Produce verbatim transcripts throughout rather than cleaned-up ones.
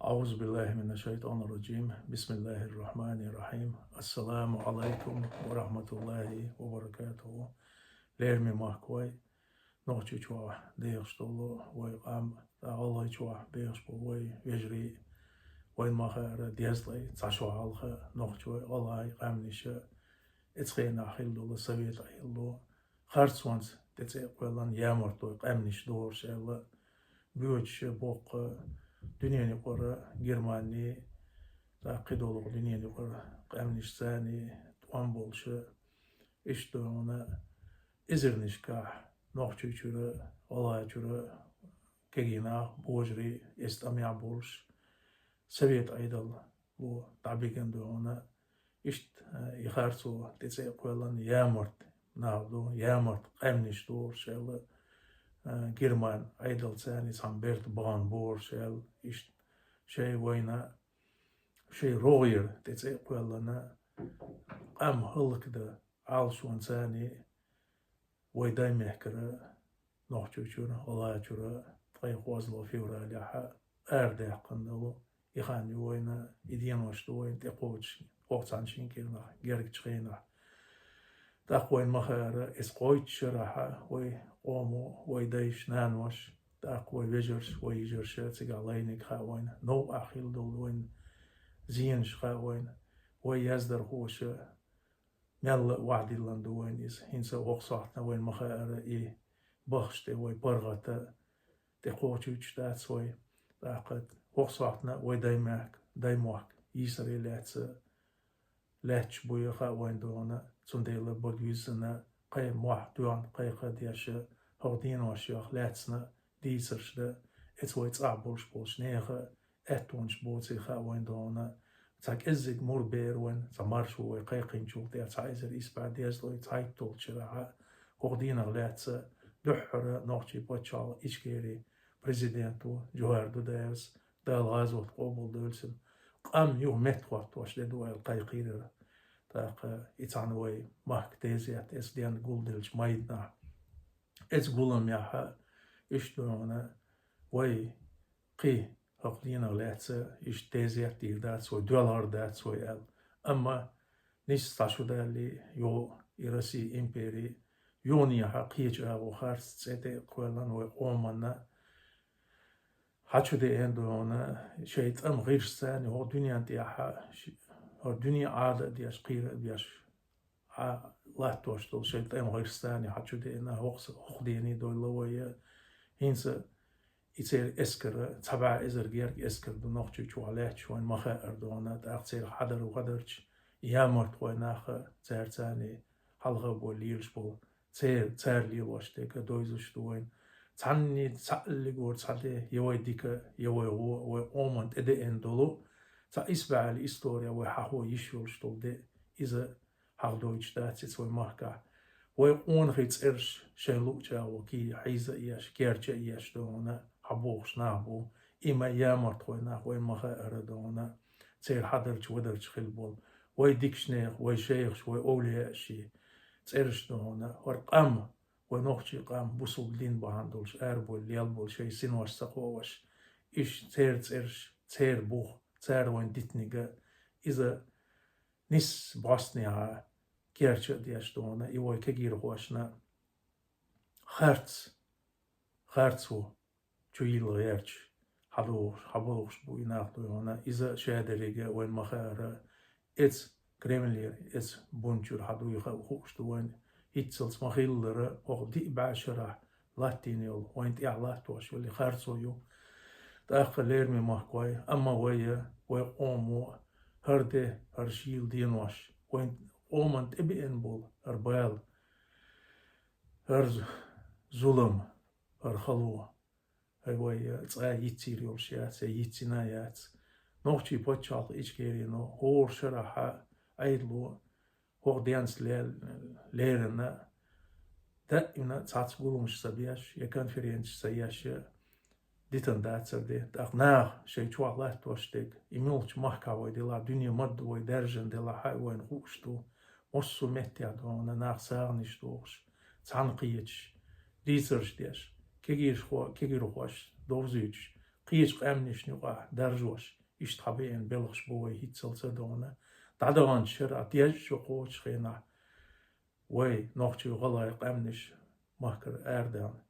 أعوذ بالله من الشيطان الرجيم. بسم الله الرحمن الرحيم. السلام عليكم ورحمة الله وبركاته. Лераме махкой, Нохчийчохь дехаш долу вай къам, тӀаккха ГӀалгӀайчохь бехаш болу вай вежарий, вайн ма-хаъара, дезткъе цхьа шо хьалха нохчой, гӀалгӀай къаьмнаш, эцу хенахь хилла долу совет Ӏедало, харцонца тӀе цӀе а кхоьллина, ямартлой къаьмнаш догӀуш аьлла, боьдуш боккха дуьненан юкъара, Германи, тӀаккха кхидолу дуьненан юкъара къаьмнаш, царний тӀом болуш, иштта догӀуна, эзарнашкахь Нохчийчуьра, ГӀалгӀайчуьра кегий нах, божарий, эс тӀамехь болуш, совет Ӏедало дӀабигина догӀуна, иштта, э, и харцо тӀе цӀе а кхоьллина, ямарт нах ду, ямарт къаьмнаш догӀуш аьлла, э, Герман Ӏедал царний цхьана берта бахана богӀуш аьлла, иштта шайн вайна, шайн рогӀера тӀе цӀе а кхоьллина, къам хӀаллакдан Ӏалашонца царний вай Даймехкара, Нохчийчуьра, ГӀалгӀайчуьра ткъе кхозлагӀа февралехь арадаьккхина долу и хан ю вайна, и денош ду вайна тӀекхочуш, хӀокху цхьана шина кӀирнахь гергачу хенахь. ТӀаккха вайн ма-хаъара, эс кхойтта шарахь вай къомо, вай дайша, наноша, тӀаккха вай вежарша, вай йижарша цигахь лайниг хаьа вайна, новкъахь хилла долу вайн зенаш хаьа вайна, вай яздархоша, мелла а вахдиллина ду вайна иза. ХӀинца хӀокху сохьтана вайн ма-хаъара, и бахаш тӀе вай паргӀата тӀекхочуьйтуш дац вай. ТӀаккха хӀокху сохьтана вай Даймехка, Даймохк йийсаре лаьцна лаьтташ буй хаьа вайна догӀуна, цундела бага вуьззина, кхайн мохь тоьхна кхайкха а деш, хӀокху деношкахь лаьцна дийцарш дан, эцу вай цӀахь болуш болчу нехан аьттонаш боций хаьа вайна догӀуна. Цхьа кӀеззиг мур бер вайна, цхьа маршо вай кхайкхинчул тӀаьхьа цхьа эзар исс бӀе дезткъе цхьайтталгӀачу шарахь, хӀокху дийнах лаьцна дуьххьара нохчийн пачхьалкхан Ичкерин президента Джохар Дудаевс, Дала гӀазот къобалдойла цуьнан, къам юха меттахӀоттош де ду аьлла кхайкхийра. ТӀаккха и цхьана вай махка тезет эцу денна гулделлачу майданахь. Эцу гуламехь иштта догӀуна вай кхин хӀокху дийнах лаьцна иштта тезет дийр дац вай, доьлхур дац вай аьлла. Амма нийсса цхьа шу далале, юха и Россин импери юханехьа кхечу агӀор харц цӀе тӀе а кхоьллина вай къоманна, хьан чу деана догӀуна, шайн тӀеман гӀирсаца царна хӀокху дуьнен тӀехь, ши-, хӀара дуьне Ӏада а деш, кхийра а беш, Ӏа-, латтош долу шайн тӀеман гӀирсаца царна хьан чу деана, хӀокху-, хӀокху дене дойла вай. ХӀинца и церан эскар, цхьа бӀе эзар герга эскар ду Нохчийчохь лаьтташ вайна ма-хаъара догӀуна, тӀаккха церан хьадар вадарча, ямартхой нах а цаьрца царний хьалха а бой лелаш болу, церан, цара лелош дерг а довзуш ду вайна. Цхьанний цхьаъ лигор цхьа де, я вай дика, я вай гӀо, вай къоман тӀедеана долу, цхьа исбаьхьалла история вай хьахо йиш йолуш долу де, иза хьахдойтуш дац эцу вай махкахь. Вай къонахий цӀераш шайн луъучу агӀор кий хьийза а еш, керча а еш догӀуна хьабохуш нах бу. И ма ямартхой нах вайна ма-хаъара догӀуна, церан хьадарча-вадарча хилла болу. Вай дикачу нехан, вай шайхаш, вай овлияаш цӀераш догӀуна, хӀара къам, вай нохчийн къам, бусулба дин бахьана долуш, арабой лелла болу шайн синош ца кхоош, иштта церан цӀераш, церан бух, цара вайна дитинарг, иза нийсса бӀостанехьа керча а деш догӀуна, и вай кегийрхошна харц, харц ву чу йилла гӀерташ, хьадогӀуш, хьабохуш бу и нах догӀуна, иза шадерриге а вайна ма-хаъара, эцу Кремлера, эцу бун чуьра хьан дуй хаа хууш ду вайна, хӀинццалц ма-хиллара, хӀокху диъ бӀе шарахь латтийна йолу, вайна тӀехь латтош йолу и харцо ю. ТӀаккха, лераме махкой, амма вай, вай къомо, хӀара де, хӀара шийла денош, вайн къоман тӀебеана болу хӀара бала, хӀара зу-, зулам, хӀара хало, хӀай вай цкъа йицйийр йолуш яц, я йицйина яц. Нохчийн пачхьалкх Ичкерино хӀора шарахь Ӏедало хӀокху денца ле-, леррина, даимна цхьацца гуламаш ца беш, я конференцеш ца еш, я дитина дацара де. ТӀаккха наха шайн чохь латтош дерг, и муьлхачу махкахь вай делахь, дуьне ма-дду вай даьржина делахь, хьай вайна хууш ду, массо а меттехь догӀуна нах сагӀанаш дохуш, цхьаьна кхеташ, дийцарш деш, кегийрхо-, кегийрхош довзуьйтуш, кхечу къаьмнашна юкъахь даржош, иштта хьабеана белхаш бу вай хӀинццалц а дона. ДӀадаханчу шарахь дезачу кхочу хенахь вай нохчий, гӀалгӀай къаьмнаш махкара арадаьлла.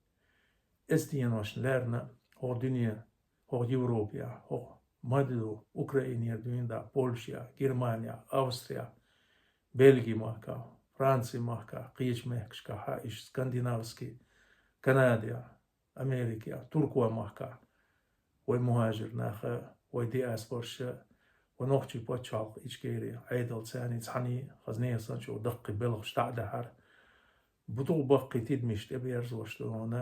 Эцу деношна лаьрна хӀокху дуьне, хӀокху Европехь, хӀокху ма ду, Украинера дуьйна дӀа, Польшехь, Германехь, Австрехь, Бельги махкахь, Франци махкахь, кхечу мехкашкахь, иштта скандинавский, Канадехь, Америкехь, Туркой махкахь вай мухӀажир наха, вай диаспорша, вай нохчий пачхьалкх Ичкери Ӏедал царний цхьаний хаза несан чӀогӀа даккхий белхаш дӀа а дахьара. Бутух баккхий тидамаш тӀеберзош ду хьуна,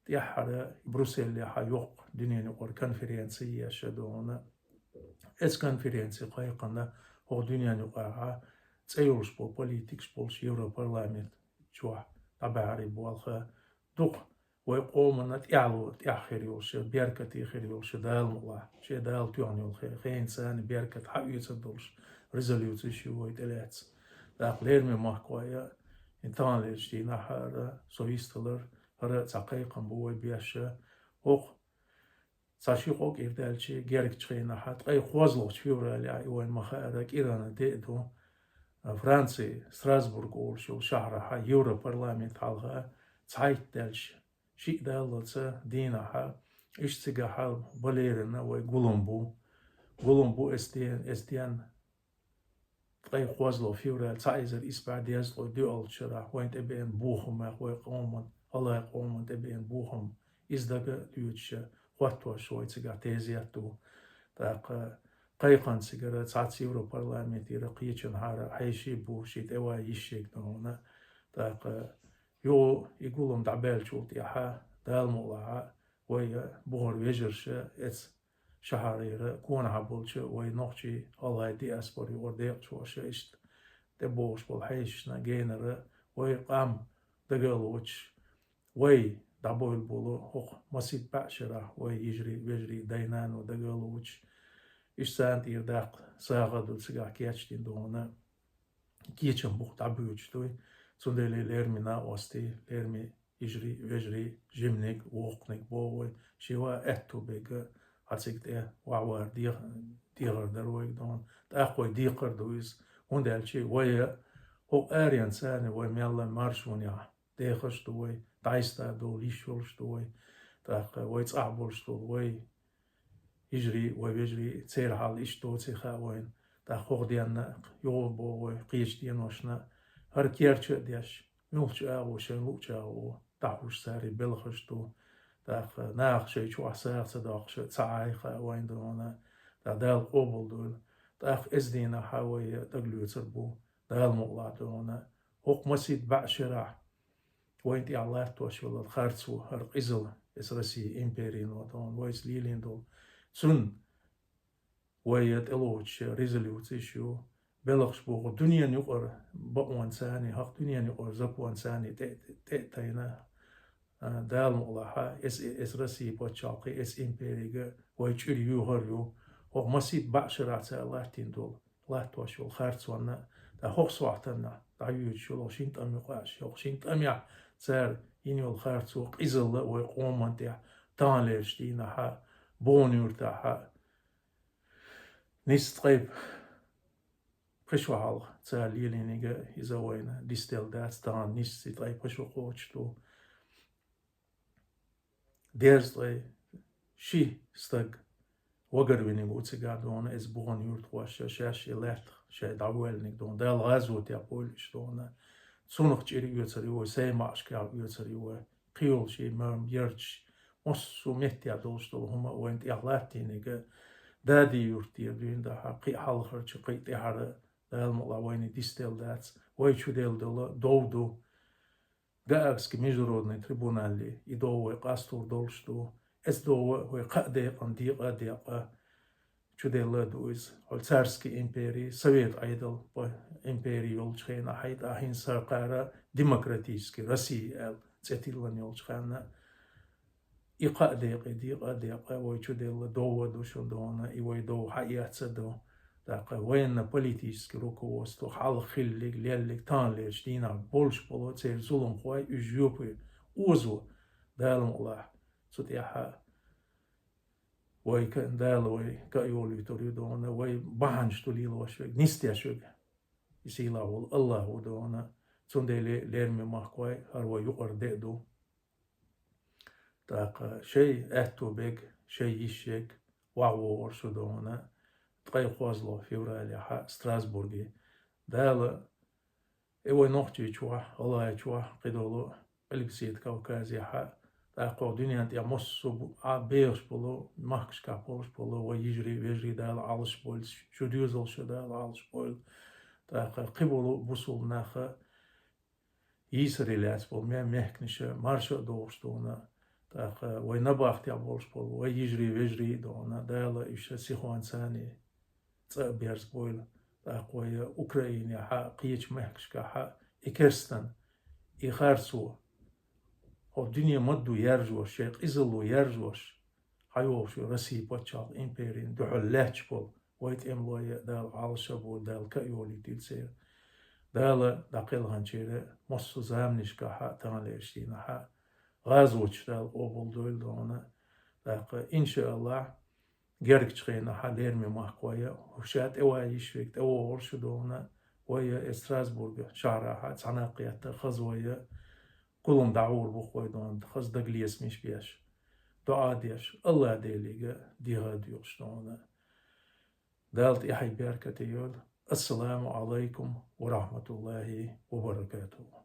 тӀаьххьара Брюсселехь йоккха дуьненан юкъара конференци еш ду хьуна. Эцу конференци кхайкхина хӀокху дуьненан юкъахь цӀе йолуш болу политикаш болуш Европарламент чохь дӀабаьхьарий болх дукха вай къомана тӀаьхьало тӀехь хир йолуш, беркате хир йолуш, Дала мукъалахь, шен Дала тоьхна йолу хе-, хенца царна беркат хьаоьцур долуш резолюцеш ю вай тӀелаьцна. ТӀаккха лераме махкахой а, и таханлерчу дийнахь хӀара со йистхилар, хӀара цхьа кхайкхам бу вай беш, хӀокху цхьа ши-кхо кӀира даьлча, гергачу хенахь, ткъе кхозлагӀчу февралехь и вайна ма-хаъара кӀирана де а ду, Франци, Страсбург олуш йолу шахьарахь Европарламент хьалха цхьайтта даьлча, шиъ даллалц дийнахь, иштта цигахь балерина вай гулам бу. Гулам бу эцу ден-, эцу денна, ткъе кхозлагӀа февраль, цхьа эзар исс бӀе дезткъе доьалгӀачу шарахь вайна тӀебеана бохамех, вай къоман, гӀалгӀай къоман тӀебеана бохам, иза дага а лоьцуш, хӀоттош вай цигахь тезет ду. ТӀаккха кхайкхина цигара цхьацца Европарламентера кхечанхьара хьеший бу, ши тӀе вай йиш ерг ду хьуна. ТӀаккха юха и гулам дӀабаьллачул тӀаьхьа, Дала мукъалахь, вай бухара вежарша эцу шахьарера, конахь болчу вай нохчий, гӀалгӀай диаспора юкъара декъашхоша иштта тӀебогӀуш болу хьешашна генара вай къам дага а лоцуш, вай дӀабевлла болу хӀокху масийтта бӀе шарахь вай йижарий, вежарий, дай-нано дага а лоцуш, иштта царна тӀера даккха сагӀа а ду цигахь кечдина ду хьуна. Кечам буха дӀабоьдуш дуй. Цундела лераме накъостий, лераме йижарий, вежарий, жиманиг, воккханиг боху вай, шен ван аьтту берг а, хьан цига тӀе вахьавар дех-, дехар дара вайга ду хьуна. ТӀаккха вай декхар ду иза, хӀунда аьлча вай а хӀокху аренца царна вай мелла маршонехь дехаш ду вай, дӀасадовла йиш йолуш ду вай, тӀаккха вай цӀахь болуш долу вай йижарий, вай вежарий, церан хьал иштта доций хаьа вайна. ТӀаккха хӀокху денна юха а боху вай, кхечу деношна, хӀара керча а деш, муьлххачу агӀор шайн луъучу агӀор дӀахьуш цара белхаш ду. ТӀаккха наха шайн чохь сагӀа ца доккхуш а ца Ӏай хаьа вайна ду хьуна, тӀаккха Дала къобалдойла. ТӀаккха эцу дийнахь вай дагалоьцур бу, Дала мукъалахь ду хьуна, хӀокху масийтта бӀе шарахь вайна тӀехь латтош йолу харцо, хӀара къизалла, эцу Россия империно ду хьуна вайца лелийна долу. Цунна вай тӀелоцуш резолюцеш ю, белхаш боху дуьненан юкъара бакъонца а, хӀокху дуьненан юкъара законца а тӀе, тӀе, тӀе а тайна, а, Дала мукъалахь, эс-, эс Россия пачхьалкхе, эс империга вай чуьра йоьхур ю. ХӀокху масийтта бӀе шарахь цара латтийна долу, латтош йолу харцонна, ткъа хӀокху сохьтанна дӀайоьдуш йолу шина тӀам юкъа а, хӀокху шина тӀамехь цара йина йолу харцо, къизалла вай къоман тӀехь, таханлерчу дийнахь, Богун-Юьртахь, нисса ткъе пхи шо хьалха цара лелийнарг иза вайна дистел дац, тахана нисса ткъе пхи шо кхочуш ду. Дезткъе ши стаг вагарвиниг ву цигахь ду хьуна, эцу Богун-Юьртахоша шаьш и лаьтта шайн дӀавоьллиниг ду хьуна, Дала гӀазотех бойла уьш ду хьуна. Цунах чуьра оьцур ю вай, сайн маӀашкахь оьцур ю вай, кхийолчий, марм ярташ, массо а меттехь долуш долу хӀума а вайна тӀехь латтийнарг, Дади-Юьртара дуьйна дахьа, кхин а хьалхарчу, кхин а тӀаьхьара, Дала мукъалахь, вайна дистел дац, вай чуделла долу дов ду. Гаагский международный трибунале и дов вай къастор долуш ду. Эцу дов вай кхаа декъана декъа а декъа чуделла а ду иза. Хьо царский импери, Совет Ӏедал, по-, импери йолчу хенахь, хьайта а хӀинца саркхара демократический Россия аьлла цӀе тиллина йолчу хенахь, и кхаа декъе, декъа а декъа вай чуделла дов а ду шуна ду хьуна, и вай дов хьаэцна ду. ТӀаккха военно-политический руководство хьалха хиллиг, леллиг, таханлерчу дийнахь болуш болу церан зуламхой, уьш жоьпе озо, Дала мукъалахь, цу тӀехь а Вай ка-, Дала вай каӀ йолуьйтур ю дона, вай бахьанаш ду лелош верг, нисдеш верг. И сийлахь волу АллахӀ ву дона, цундела лераме махкой, хӀара вай юкъара де а ду. ТӀаккха шай аьтту бег, шай йиш ерг, вахь вогӀур шу дона, ткъе кхозлагӀа февралехьа Страсбурге. Дала, э, вай Нохчийчохь, ГӀалгӀайчохь, кхидолу Къилбаседа Кавказехьа, тӀаккха дуьнен тӀехь массо а бу-, а бехаш болу махкашкахь болуш болу вай йижарий, вежарий Дала Ӏалаш бойла, шу доьзалш Дала Ӏалаш бойла. ТӀаккха кхиболу бусулба наха йийсаре лаьцна болу ме-, мехканаша марша а дохуш дона, тӀаккха вай набахтехь болуш болу вай йижарий, вежарий а дона, Дала уьш сихонца цӀа а берза бойла, тӀаккха вай Украинехьа, кхечу мехкашкахьа и керстан, и харцо, хӀо дуьне ма-дду яржош, шайн къизалло яржош, хьайогӀуш ю Россия пачхьалкх империн дуьхьал лаьтташ болу вай тӀемалой а Дала Ӏалаша а бойла, Дала каъ йолуьйтийла церан. Дала дӀакхелханчеран массо а заманашкахьа, таханлерчу дийнахьа гӀазоташ Дала къобалдойла дона, тӀаккха, иншааллахь, гергачу хенахьа лераме махкой а, хӀуша тӀеван йиш верг тӀевогӀур шу дона, вай а э Страсбурга шахьарахьа цхьаьна кхетта хаза вай а, кхулам дӀагӀур бу-кх вай дона, хаза дагалецамаш беш, доӀа деш, АллахӀ Делига дегӀа доьхуш дона. Дала тӀаьхье беркате йойла. Ассаламу Ӏалайкум ва рахьматуллахӀи ва баракатухӀу.